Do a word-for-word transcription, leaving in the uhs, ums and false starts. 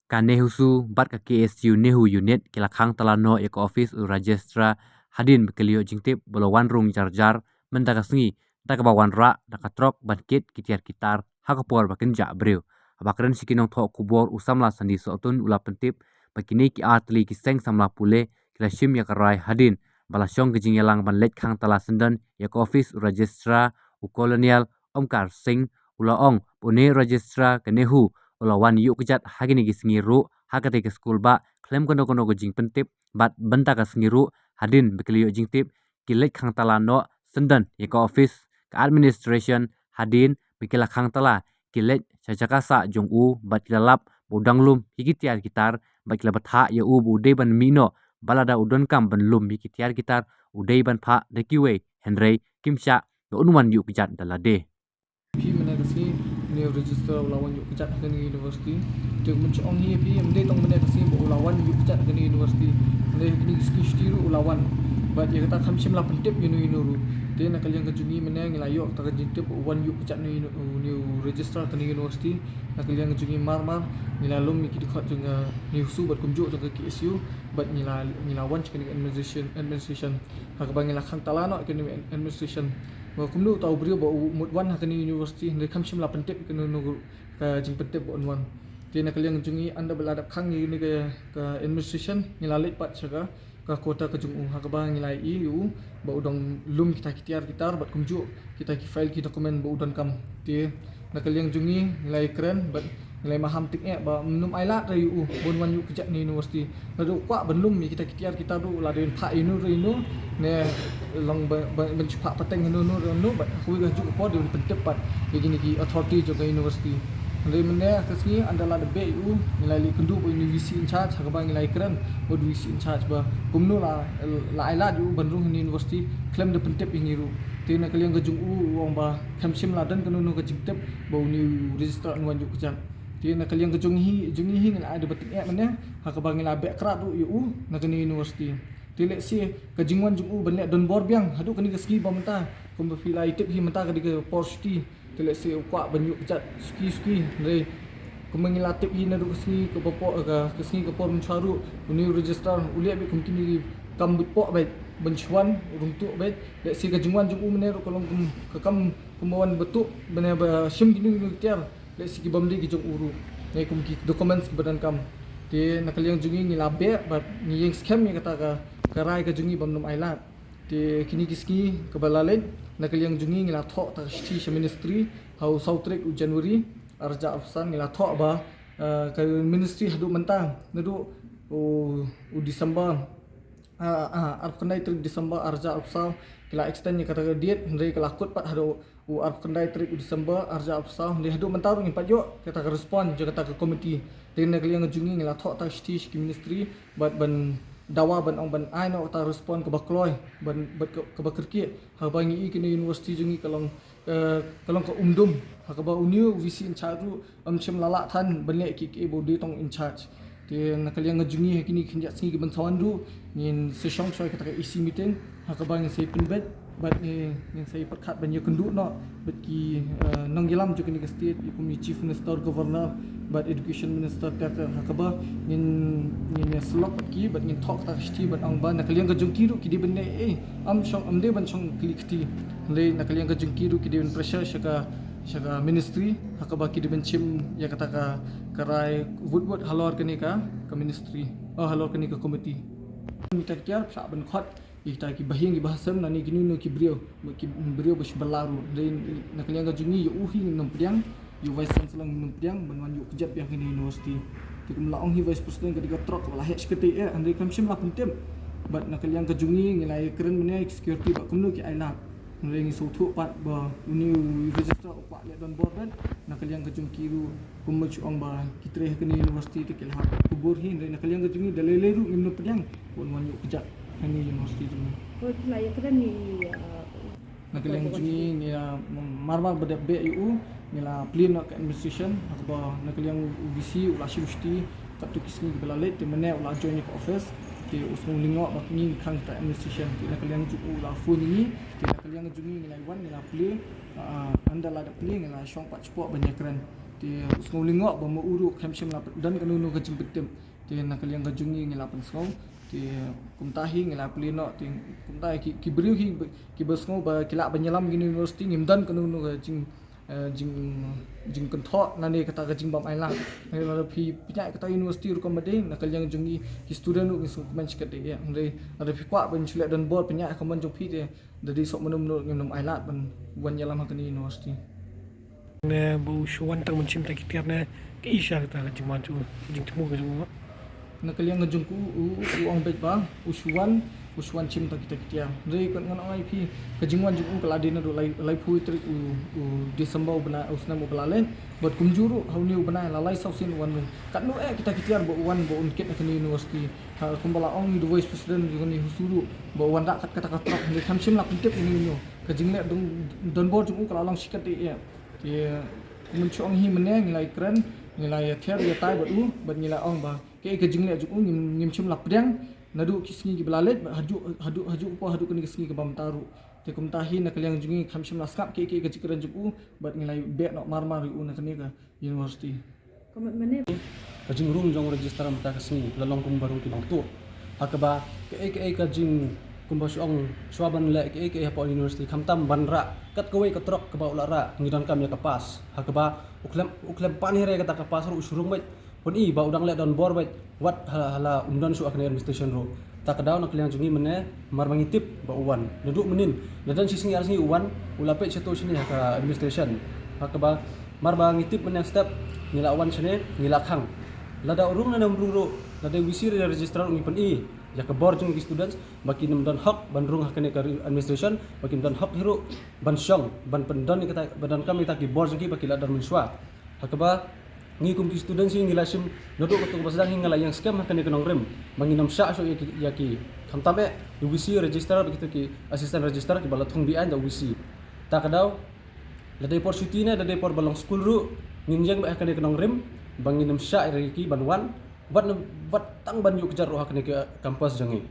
Ka NEHUSU bad ka KSU NEHU Unit ki la khang tala noh ïa ka office u Registrar hadien ba ki la ïoh jingtip ba la wan rung jar jar mynta ka sngi da kaba wanrah da ka trok ban kit ki tiar ki tar ha ka por ba kynjah briew. Haba kren sha ki nongthoh khubor u samla Sandi Sohtun u la pyntip ba kine ki ar tylli ki seng samla pule ki la shim ïa ka rai hadien ba la shong ka jingïalang ban leit khang tala syndon ïa ka office u Registrar u Colonel Omkar Singh u la ong ba une u Registrar ka NEHU u la wan ïuh kjat ha kine ki sngi ruh ha katei ka skul ba khlem kano kano ka jingpyntip bad mynta ka sngi ruh hadien ba ki la ïoh jingtip ki leit khang tala noh syndon ïa ka office ka administration hadien ba ki la khang tala ki leit sha jaka sah jong u bad ki la lap ba u dang lum ïa ki tiar ki tar bad ki la bthah ïa u ba u dei ban mih noh ba lada u donkam ban lum ïa ki tiar ki tar u dei ban phah da kiwei hynrei kim shah da un wan ïuh kjat da lade. Phi mynne ka sngi une u Registrar u la wan ïuh kjat ha kane ka university. Te kumno jong ngi phi mynne tang mynne ka sngi ba u la wan ïuh kjat ha kane ka university. Mynne ha kine ki sngi shuti ruh u la wan. Bad ïa kata kam shym la pyntip ïa uno uno ruh. Te na ka liang ka jong ngi mynne ngi la ïoh kata ka jingtip ba u wan ïuh kjat une u Registrar kane ka university. Na ka liang ka jong ngi mar mar ngi la lum ïa ki dkhot jong ka NEHUSU bad kumjuh jong ka KSU bad ngi la ngi la wan sha kane ka administration administration. Ha kaba ngi la khang tala noh kane administration. Ba kumno uta u briew ba u mut wan ha kane university hynrei kam shym la pyntip kane ka jingpyntip ba un wan. Te na ka liang jong ngi ynda ba la dep khang ïa kane ka administration ngi la leit pat sha ka ka quarter ka jong u ha kaba ngi la ïohi ïa u ba u dang lum kita ki tiar ki tar bad kumjuh kita ki file ki document ba u donkam. Te na ka liang jong ngi ngi la ïakren bad ngi la ïa maham tyngeh ba ym nym ailad re ïa u ba un wan ïuh kjat na university. Lada u kwah ban lum ïa kita ki tiar ki tar ruh lada un phah ïa uno re uno ne long ba ban shu phah pateng ïa uno re uno bad ha kawei ka juh ka por dei ban pyntip pat ïa kine ki authority jong ka university. Hynrei mynne ka sngi ynda la dep beh ïa u ngi la leit kynduh bad ïa une u VC in charge ha kaba ngi la ïakren bad u VC in charge ba kumno la la ailad ïa u ban rung ha university khlem da pyntip ïa ngi ruh. Te na ka liang ka jong u u ong ba kam shym la don kano kano ka jingtip ba une u Registrar un wan ïuh kjat. Te na ka liang ka jong ngi hi jong ngi hi ngi la ai da ba tyngeh mynne ha kaba ngi la beh krad ruh ïa u na kane ka university. Te lehse ka jingwan jong u ban leh donbor biang haduh kane ka sngi ba mynta kumba phi la ïatip hi mynta ka dei ka por shuti. Te lehse u kwah ban ïuh kjat suki suki hynrei kumba ngi la tip hi naduh ka sngi kaba por ka ka sngi ka por mynshuwa ruh une u Registrar u leh beit kum kine ki kam bit poh beit ban shu wan rung tuh beit. Lehse ka jingwan jong u mynne ruh ka long kum ka kam kumba wan ba tuh mynne ba shim kine kine ki tiar. Lehse ki bym dei ki jong u ruh ne kum ki documents kiba donkam. Te na ka liang jong ngi ngi la beh bad ngi ïeng skhem ïa kata ka ka rai ka jong ngi bym nym ailad. Te kine ki sngi kaba la leit na ka liang jong ngi ngi la thoh ta ka shithi sha ministry ha u saw tarik u January ar hajar arphew san ngi la thoh ba eh, ka ministry haduh mynta naduh u u December ah, ah, arphew khyndai tarik December ar hajar arphew saw ki la extend ïa kata ka date hynrei ka la kut pat haduh u arphew khyndai tarik u December ar hajar arphew saw hynrei haduh mynta ruh ngim pat ïoh kata ka respond jong kata ka committee. Te na ka liang jong ngi ngi la thoh ta ka shithi sha ki ministry bad ban dawa ban ong ban ai noh kata ka respond kaba kloi ban bad ka- kaba kyrkieh ha kaba ngi i kane ka university jong ngi ka long eh, ka long ka umdum ha kaba une u VC in charge ruh ym shym la lah than ban leh kiei kiei ba u dei tang in charge. Te na ka liang ka jong ngi ha kine ki kynja sngi ki ban sa wan ruh ngin sa shong shoi kata ka EC meeting ha kaba ngin sa ïa pynbeit bad ngin ngin sa ïa pyrkhat ban ïakynduh noh bad ki eh, nongïalam jong kane ka state ïa kum ïa Chief Minister, Governor bad Education Minister ter ter ha kaba ngin ngin ïasyllok bad ki bad ngin thoh kata ka shithi bad ong ba na ka liang ka jong ki ruh ki dei ban leh eh ym shong ym dei ban shong kylli kti. Hynrei na ka liang ka jong ki ruh ki dei ban pressure sha ka sha ka ministry ha kaba ki dei ban shim ïa kata ka ka rai wut wut halor kane ka ka ministry oh halor kane ka committee. Kita ki tiar pyrshah ban khot ïa kita ki bahaïing ki bahasem lane kino kino ki briew ki briew ba shu bylla ruh. Hynrei na ka liang ka jong ngi ïa u hi ngim pdiang ïa u Vice Chancellor ngim pdiang ban wan ïuh kjat biang kane ka university. Te kum la ong hi Vice President ka dei ka trok kaba la heh shikatdei eh hynrei kam shym la pyntip. Bad na ka liang ka jong ngi ngi la ïakren mynne ki security ba kumno ki ailad. Hynrei ngi sngewthuh pat ba une u Registrar u kwah leh donbor bad na ka liang ka jong ki ruh kumba shu ong ba ki trei ha kane ka university te ki la hap kubur hi hynrei na ka liang ka jong ngi da lei lei ruh ngim pdiang ba un wan ïuh kjat ha kane ka university jong ngi. Ko ki la ïakren ni Na ka liang jong ngi ngi la mar mar ba dep beh ïa u ngi la plie noh ka administration ha kaba na ka liang u VC u la shim shuti katto ki sngi kiba la leit te mynne u la join ïa ka office te u sngew lyngngoh ba ngi khang ta administration te na ka liang jong u la phone ïa ngi te na ka liang jong ngi ngi la wan ngi la plie ynda la dep plie ngi la shong pat shapoh ban ïakren. Te u sngew lyngngoh ba ma u ruh khlem shym la don kano kano ka jingpyntip. Te na ka liang ka jong ngi ngi la pynsngew. Te kumta hi ngi la plie noh, te kumta hi ki, ki briew hi ki ba sngew ba ki lah ban ïalam kine university, ngim don kano kano ka jing, eh, jing, jingkynthoh lane kata ka jingbym ailad. Lada phi pynïaid kata university rukom ba dei, na ka liang jong ngi ki student ruh ngi sngewkmen shikatdei. Hynrei lada phi kwah ban shu leh donbor pynïaid ha ka mon jong phi, te da dei soh mynno mynno ngim nym ailad ban wan ïalam ha kane university. Ne ba u shu wan tang ban shim ta ki tiar ne, ka i sha kata ka jingwan jong u, ka jingthmu ka jong u. Na ka liang ka jong u, u, u ong beit ba u shu wan, u shu wan shim ta kita ki tiar. Hynrei ngan ong ïa phi, ka jingwan jong u ka la dei naduh lai, laiphew tarik u, u December u bnai, u snem u ba la leit. Bad kumjuh ruh ha une u bnai la lai saw sien u wan ruh. Katno eh kita ki tiar ba u wan ba un kit na kane university. Ha, kumba la ong ïa u vice president jong kane u shu ruh ba u wan da kat kata ka trok, hynrei khlem shym la pyntip ïa une u. Ka jingleh don, donbor jong u ka la long shikatdei eh. Te kumba shu ong hi mynne ngi la ïakren, ngi la ïathiar ïatai bad u, bad ngi la ong ba kaei ka jingleh jong u ngim, ngim shym la pdiang naduh ki sngi kiba la leit, bad haduh, haduh, haduh ka por, haduh kane ka sngi kaba mynta ruh. Te kumta hi na ka liang jong ngi khlem shym la sngap kaei kaei ka jingkren jong u, bad ngi la beh noh mar mar ïa u na kane ka university. Ka jingrung jong u registrar mynta ka sngi la long kumba rung ki nongtuh. Ha kaba kaei kaei ka jing, kumba shu ong, shuwa ban leh kaei kaei hapoh university, khamtam ban rah kat kawei ka trok kaba u la rah, ngi donkam ïa ka pass. Ha kaba u khlem, u khlem pan hi re kata ka pass ruh, u shu rung beit. Pyni ba u dang leh donbor beit, wat ha la, ha la um don shuh ha kane administration ruh. Ta ka daw na ka liang jong ngi mynne, mar ba ngi tip ba u wan. Naduh mynnin, la don shi sngi ar sngi u wan, u la peit shato shane ha ka administration. Ha kaba mar ba ngi tip mynne step, ngi la wan shane, ngi la khang. Lada u rung ne um rung ruh, lada u V C re registrar ruh ngi pyni ïa ka bor jong ki students ba kim don hok ban rung ha kane ka administration, ba kim don hok hi ruh ban shong, ban pyndon ïa kata, ban donkam ïa kita ki bor jong ki ba ki la don mynshuwa. Ha kaba ngi kum ki students hi ngi la shim naduh kato kaba sdang hi, ngi la ïeng skhem ha kane ka nongrim ba ngin ym shah shuh ïa ki, ïa ki. Khamtam eh u V C registrar bad kito ki assistant registrar kiba la thung behind da u V C. Ta ka daw, lada dei por shuti ne lada dei por ba long skul ruh, ngin ïeng beit ha kane ka nongrim ba ngin ym shah ïa ki ban wan, wat ne, wat tang ban ïuh kjat ruh ha kane ka campus jong ngi.